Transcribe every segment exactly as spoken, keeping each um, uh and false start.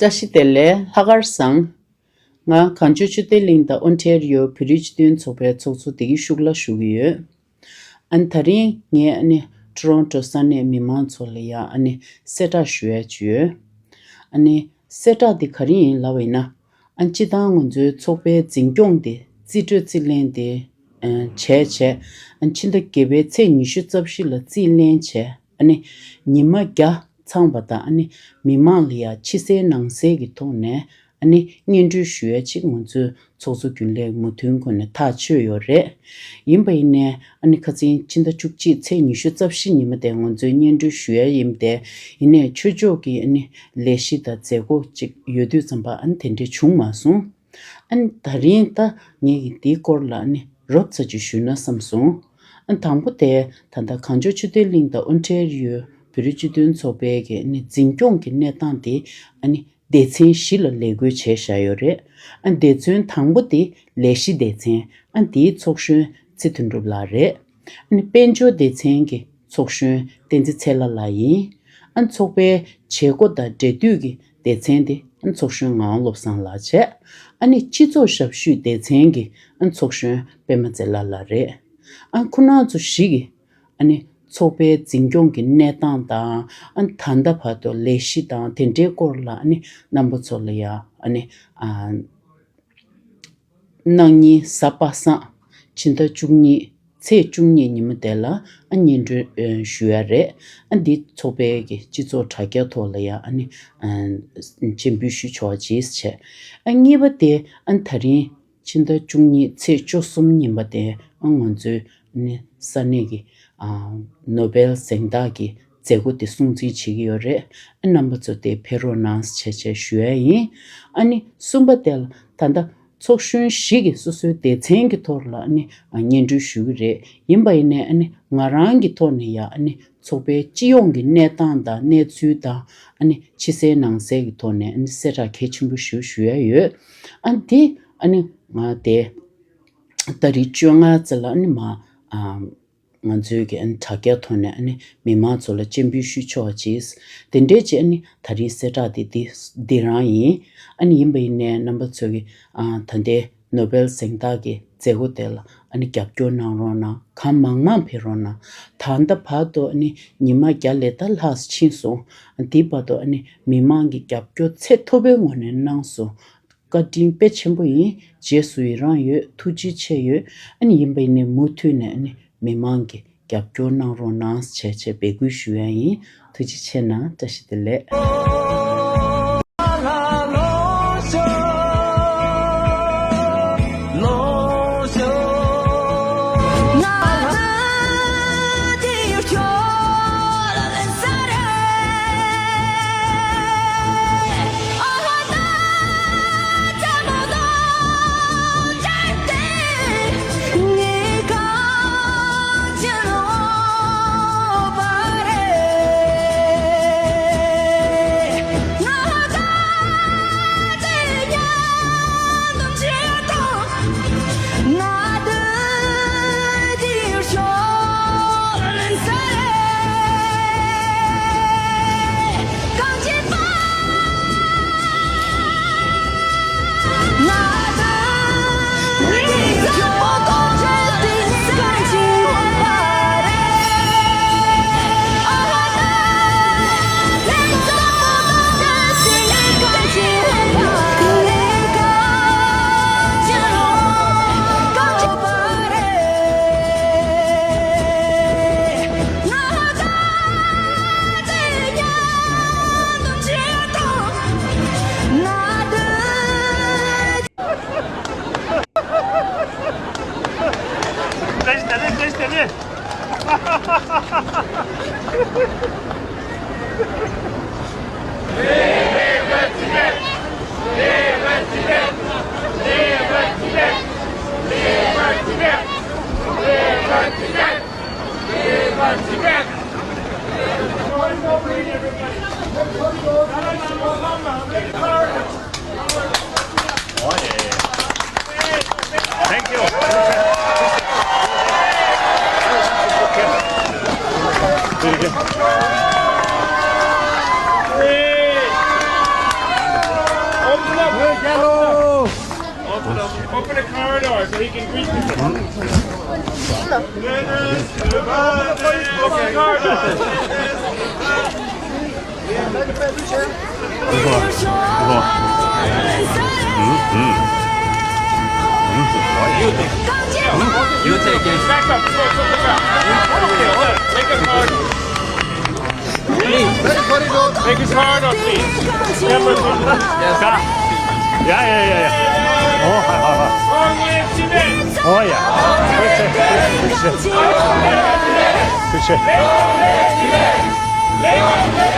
བཀྲ་ཤིས་བདེ་ལེགས། ལྷག་དཀར་བཟང་། ང་གངས་ལྗོངས་ཆོས་ལྡན་གླིང་དང་ཨོན་ཊེ་རི་ཡོ་བོད་རིགས་སྤྱི་མཐུན་ཚོགས་པའི་ཚོགས་གཙོ་བདེ་སྐྱིད་ཤུགས་ལ་ཞུ་གི་ཡོད། ཨ་ནི་ད་རིང་ངས་ཨ་ནི་ཊོ་རོན་ཊོ་ས་གནས་མི་མང་ཚོ་ལ་ཡང་ཨ་ནི་གསལ་བསྒྲགས་ཞུ་ཡ་ཅིག་ཡོད། ཨ་ནི་གསལ་བསྒྲགས་འདི་ག་རེ་ཡིན་ལབ་པ་ཡིན་ན། ཨ་ནི་སྤྱིར་བཏང་ང་ཚོའི་ཚོགས་པའི་འཛིན་སྐྱོང་དེ་རྩིས་སྤྲོད་རྩིས་ལེན་དེ་ཨ་བྱས་བྱས། ཨ་ནི་ཕྱི་ཟླ་བརྒྱད་པའི་ཚེས་ཉི་ཤུ་རྩ་བཞི་ལ་རྩིས་ལེན་བྱས། ཨ་ནི་ཉི་མ་བརྒྱ་ཚང་བ་དང་། ཨ་ནི་མི་མང་ལ་ཡང་ཕྱི་གསལ་ནང་གསལ་གྱི་ཐོག་ནས་ཨ་ནི་སྙན་སྒྲོན་ཞུ་ཡ་ཅིག་ང་ཚོའི་ཚོགས་གཙོ་རྒྱུན་ལས་མུ་མཐུད་ཁོ་ནས་ཐག་ཆོད་ཡོད་རེད། ཡིན་པ་ཡིན་ནའི་ཨ་ནི་ཁ་སང་ཕྱི་ཟླ་བཅུ་གཅིག་ཚེས་ཉི་ཤུ་རྩ་བཞི་ཉི་མ་དེ་ང་ཚོའི་སྙན་སྒྲོན་ཞུ་ཡ་ཡིན་པ་དེ། ཡིན་ནའི་ཆོས་ཕྱོགས་ཀྱི་ཨ་ནི་ལས་གཞི་དང་མཛད་སྒོ་ཅིག་ཡོད་དུས་ཙམ་པ་ཨ་ནི་དེ་འདྲས་བྱུང་མ་སོང་། ཨ་ནི་ད་རིང་ད་ངས་ཀྱི་འདིའི་སྐོར་ལ་ཨ་ནི་རོབ་ཙམ་ཅིག་ཞུས་ན་བསམ་སོང་། ཨ་ནི་དང་པོ་དེ་ད་ལྟ་གངས་ལྗོངས་ཆོས་ལྡན་གླིང་དང་ཨོན་ཊེ་རི་ཡོ་བོད་རིགས་སྤྱི་མཐུན་ཚོགས་པའི་གི་ཨ་ནི་འཛིན་སྐྱོང་གི་གནས་སྟངས་དེ་ཨ་ནི་སྡེ་ཚན་བཞི་ལ་ལས་བགོས་བྱས་བཞག་ཡོད་རེད། ཨ་ནི་སྡེ་ཚན་དང་པོ་དེ་ལས་གཞི་སྡེ་ཚན། ཨ་ནི་དེའི་ཚོགས་གཞོན་ཚེ་དོན་གྲུབ་ལགས་རེད། ཨ་ནི་དཔལ་འབྱོར་སྡེ་ཚན་གྱི་ཚོགས་གཞོན་བསྟན་འཛིན་ཚེ་ལྷ་ལགས་ཡིན། ཨ་ནི་ཚོགས་པའི་བྱེད་སྒོ་དང་འབྲེལ་མཐུད་ཀྱི་སྡེ་ཚན་དེ་ཨ་ནི་ཚོགས་གཞོན་ངག་དབང་བློ་བཟང་ལགས་བྱས། ཨ་ནི་སྤྱི་ཚོགས་ཞབས་ཞུའི་སྡེ་ཚན་གྱི་ཨ་ནི་ཚོགས་གཞོན་པད་མ་རྩེ་ལྷ་ལགས་རེད། ཨ་ནི་ཁོང་རྣམ་ཚོ་བཞི་གིས་ཨ་ནི་ཚོགས་པའི་འཛིན་སྐྱོང་གི་གནས་སྟངས་དང་། ཨ་ནི་ད་ལྟ་བར་དུ་ལས་གཞི་དང་དེ་འདྲའི་སྐོར་ལ་ཨ་ནི་རྣམ་པ་ཚོ་ལ་ཡང་ཨ་ནི་ཨ། གནངས་ཉིན་གཟའ་པ་སངས་ཕྱི་ཟླ་བཅུ་གཉིས་ཚེས་བཅུ་གཉིས་ཉི་མ་དེ་ལ་ཨ་སྙན་སྒྲོན་ཨ་ཞུ་ཡ་རེད། ཨ་འདི་ཚོགས་པའི་གི་སྤྱི་ཚོགས་དྲ་རྒྱ་ཐོག་ལ་ཡ་ཨ་ནི་ཨ་སྤྱན་འབུལ་ཞུ་ཆོག་ཅེས་བྱས། ཨ་གཉིས་པ་དེ་ཨ་ད་རིང་ཕྱི་ཟླ་བཅུ་གཉིས་ཚེས་བཅུ་གསུམ་ཉིན་པ་དེ་ཨ་ང་ཚོའི་ཨ་ནི་ས་གནས་ཀྱི་ཨ་ནོ་བེལ་གཟེངས་རྟགས་ཀྱི་མཛད་སྒོ་དེ་སྲུང་བརྩི་བྱེད་ཀྱི་ཡོད་རེད། ཨ་རྣམ་པ་ཚོ་དེ་ཕེབས་རོགས་གནང་བྱས་བྱས་ཞུ་ཡ་ཡིན། ཨ་ནི་གསུམ་པ་དེ་ལ་ད་ལྟ་ཚོགས་གཞོན་བཞི་གིས་སོ་སོའི་སྡེ་ཚན་གྱི་ཐོག་ལ་ཨ་ནི་ཨ་སྙན་སྒྲོན་ཞུ་གི་རེད། ཡིན་པ་ཡིན་ནའི་ཨ་ནི་ང་རང་གི་ཐོག་ནས་ཡ་ཨ་ནི་ཚོགས་པའི་སྤྱི་ཡོངས་ཀྱི་གནས་སྟངས་དང་གནས་ཚུལ་དང་། ཨ་ནི་ཕྱི་གསལ་ནང་གསལ་གྱི་ཐོག་ནས་ཨ་ནི་གསལ་བསྒྲགས་གལ་ཆེན་པོ་ཞིག་ཞུ་ཡ་ཡོད། ཨ་འདི་ཨ་ནི་ང་དེ་ཏ་རིག་བཅོ་ལྔ་ཙམ་ལ་ཨ་ནི་མ་ཨ། ང་ཚོའི་གི་ཨ་ནི་དྲ་རྒྱའི་ཐོག་ནས་ཨ་ནི་མི་མང་ཚོ་ལ་སྤྱན་འབུལ་ཞུས་ཆོག་ཅེས། དེ་འདྲའི་ཅིག་ཨ་ནི་ད་རིང་གསལ་བསྒྲགས་དེ་འདི་འདི་རང་ཡིན། ཨ་ནི་ཡིན་པ་ཡིན་ནའི་རྣམ་པ་ཚོ་གི་ཨ་ད་ལྟའི་ནོ་བེལ་གཟེངས་རྟགས་ཀྱི་མཛད་སྒོ་དེ་ལ་ཨ་ནི་རྒྱབ་སྐྱོར་གནང་རོགས་གནང་། གང་མང་མང་ཕེབས་རོགས་གནང་། ད་ལྟ་བར་དུ་ཨ་ནི་ཉི་མ་བརྒྱ་ལས་ད་ལྷག་ཕྱིན་སོང་། ཨ་འདིའི་བར་དུ་ཨ་ནི་མི་མང་གི་རྒྱབ་སྐྱོར་ཚད་མཐོ་པོའི་ངོས་ནས་གནང་སོང་། བཀའ་དྲིན་དཔེ་ཆེན་པོ་ཡིན། རྗེས་སུ་ཡི་རང་ཡོད། ཐུགས་རྗེ་ཆེ་ཡོད། ཨ་ནི་ཡིན་པ་ཡིན་ནའི་མུ་མཐུད་ནས་ཨ་ནི་མི་མང་གི་རྒྱབ་སྐྱོར་གནང་རོགས་གནང་བྱས་བྱས་འབོད་སྐུལ་ཞུ་ཡ་ཡིན། ཐུགས་རྗེ་ཆེ་གནང་། བཀྲ་ཤིས་བདེ་ལེགས། Thank you. Open a corridor so he can greet people. Open a corridor. You take it. Back up. Go, go, go, go. Make a corridor. Make a corridor, please. Yes. Yeah, yeah, yeah, yeah. Oh, ha, ha, ha. Wrong way of Tibet. Oh, yeah. Appreciate it. Appreciate it.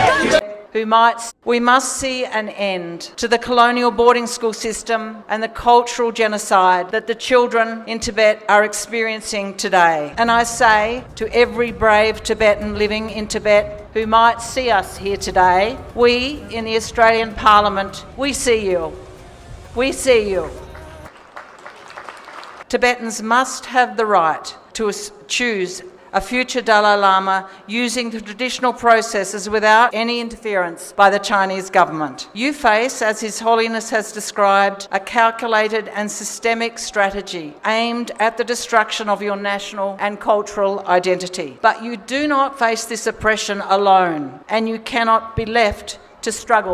Appreciate it. Who might, we must see an end to the colonial boarding school system and the cultural genocide that the children in Tibet are experiencing today. And I say to every brave Tibetan living in Tibet who might see us here today, we in the Australian Parliament, we see you. We see you. Tibetans must have the right to s- choose a future Dalai Lama using the traditional processes without any interference by the Chinese government. You face, as His Holiness has described, a calculated and systemic strategy aimed at the destruction of your national and cultural identity. But you do not face this oppression alone, and you cannot be left to struggle.